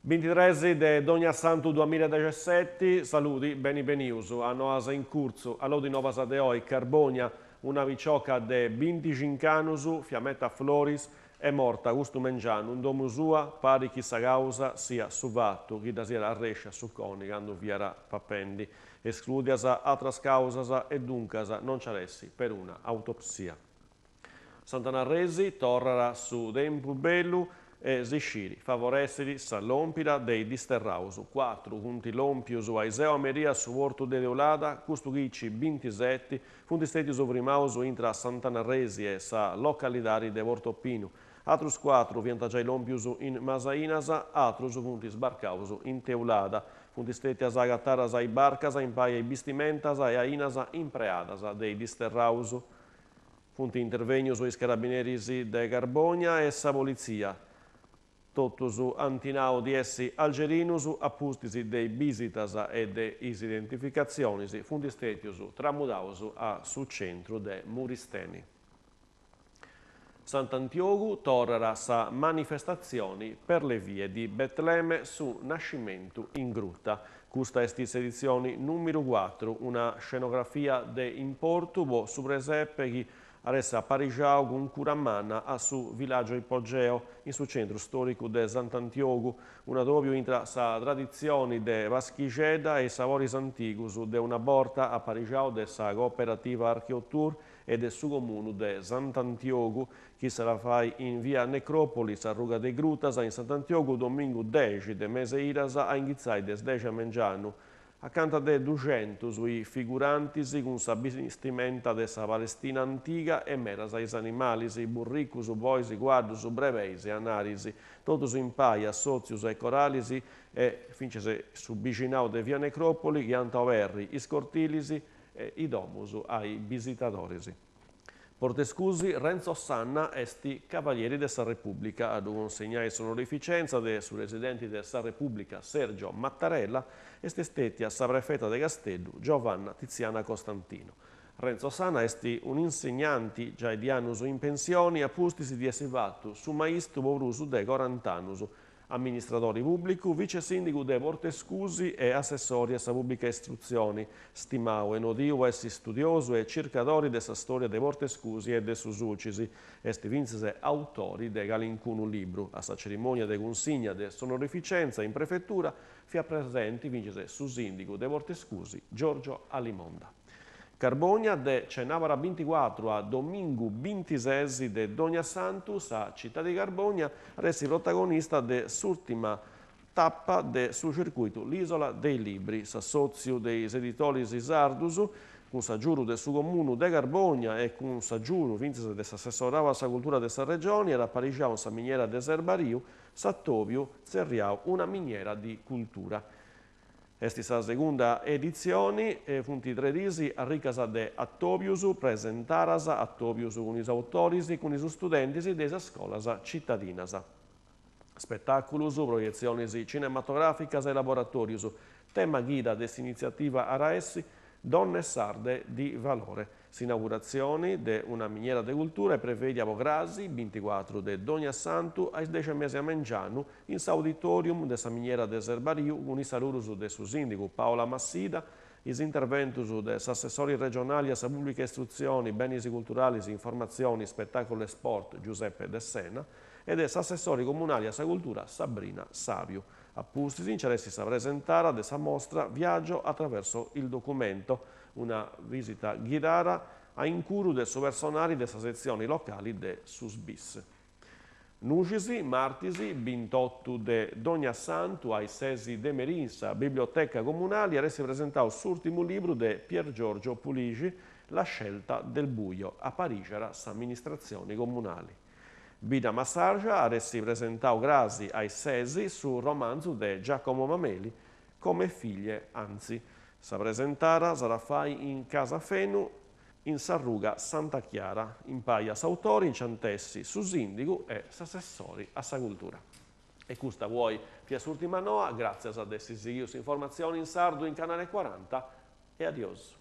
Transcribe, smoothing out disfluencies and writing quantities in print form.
Bintitres de Donniassantu duamiladexeseti, saludi, beni benius a Noas in Curtzu, allou de is novas de oi, Carbònia, una picioca de bintixinch'annus, Fiametta Floris, est morta custu mengianu in domu sua, parit chi sa causa siat su fatu chi dda siat arrescia su coni candu fiat papendi. Esclùdias atras causas e duncas non nci at essi peruna autopsia. Sant'Anna Arresi torrat su tempus bellu e si sciri favoressit sa lòmpida de is disterraus. Cuatru funt lòmpius aiseu a meria a su portu de Teulada, custu chici bintiseti funt stètius frimaus intra Sant'Anna Arresi e sa localidadi de Portopinu. Atrus cuatru fiant giai lòmpius in Masainas, atrus funt sbarcaus in Teulada. Funt stètias agatadas is barcas impai a is bistimentas e ainas impreadas de is disterraus. Funt intervènnius is carabineris de Carbònia e sa politzia. Totus ant nau di essi algerinus a pustis de is bisitas e de is identificatzionis funt stètius tramudaus a su centru de Muristeni. Sant'Antiogu torrat sa manifestatzioni Per le vie di Betlemme su nascimentu in gruta. Custa est s'editzioni nùmeru cuatru, una scenografia de importu po su presepe chi at essi aparixau cun cura manna a su Villaggio Ipogeo, in su centru stòricu de Sant'Antiogu, un'adòbiu intra sa traditzioni de Paschixedda e is saboris antigus de una borta aparixau de sa cooperativa Archeotour e de su Comunu de Sant'Antiogu, chi s'at a fai in via Necròpoli, s'arruga de Grutas, in Sant'Antiogu, domingu dexi de mes'e Idas a inghitzai de is dexi a mengianu. Acanta de duxentus is figurantis cun sa bistimenta de sa Palestina antiga e medas is animalis, burricus, bois, cuaddus, brebeis e anaris, totus impai assòtzius e coralis e fintzas su bixinau de via Necròpoli chi ant a oberri is cortilis e is domus a is bisitadoris. Portescusi, Renzo Sanna est Cavalieri de sa Repùblica. A ddu cunsignai s'onorificenza de su Presidenti de sa Repùblica Sergio Mattarella est stètia sa prefeta de Casteddu Giovanna Tiziana Costantino. Renzo Sanna est un'insegnanti giai di annus in pensioni a pustis di essi fatu su maistu po prus de corant'annus Amministradori pùblicu, vice-sìndigu de Portescusi e assessori a sa pùblica istrutzioni, stimau e nodiu po essi studiosu e circadori de sa stòria de Portescusi e de su Sulcis, est fintzas autori de calincunu libru. A sa cerimònia de cunsigna de s'onorificenza in prefetura fiat presenti fintzas su sìndigu de Portescusi Giorgio Alimonda. Carbònia, de cenàbara binticuatru a domingu bintises de Dogniassantu, sa citadi de Carbònia at essi protagonista de s'ùrtima tapa de su circùitu L'Isola dei Libri. S'assòtziu de is editoris sardus, cun s'agiudu de su Comunu de Carbònia e cun s'agiudu fintzas de s'Assessorau a sa Cultura de sa Regioni, at aparixau in sa miniera de Serbariu s'atòbiu tzerriau Una miniera di cultura. Est sa segunda editzioni e funt tres diis arricas de atòbius, presentadas, atòbius cun is autoris e cun is studentis de is scolas citadinas. Spetàculus, proietzionis cinematogràficas e laboratòrius. Tema ghida de s'initziativa at a essi Donne sarde di valore. S'inauguratzioni de una miniera de cultura est prevèdia po crasi, binticuatru de Dogniassantu, a is dexi e mesa a mengianu, in s'auditorium de sa miniera de Serbariu, cun is saludus de su sìndigu Paola Massidda, is interventus de s'assessori regionali a sa pùblica istrutzioni, benis culturalis, informatzioni, ispetàculu e sport Giuseppe Dessena e de s'assessori comunali a sa cultura Sabrina Sabiu. A pustis nci at essi sa presentada de sa mostra Viaggio attraverso il documento, una visita ghidada a incuru de su personali de sa setzioni locali de su SBIS. Nuxis, martis, bintotu de Dogniassantu a is sesi de merì in sa Biblioteca Comunali at essi presentau s'ùrtimu libru de Pier Giorgio Pulixi, La scelta del buio, aparixat s'amministratzioni comunali. Bidda Massarja at essi presentau crasi a is sesi su romanzu de Giacomo Mameli, Come figlie, anzi. Sa presentada s'at a fai in Casa Fenu, in s'arruga Santa Chiara. Impai a s'autori nci ant essi su sìndigu e s'assessori a sa cultura. E custa po oi fiat s'ùrtima noa, gràtzias de essi sighiu s'informatzioni in sardu in Canale 40 e adiosu.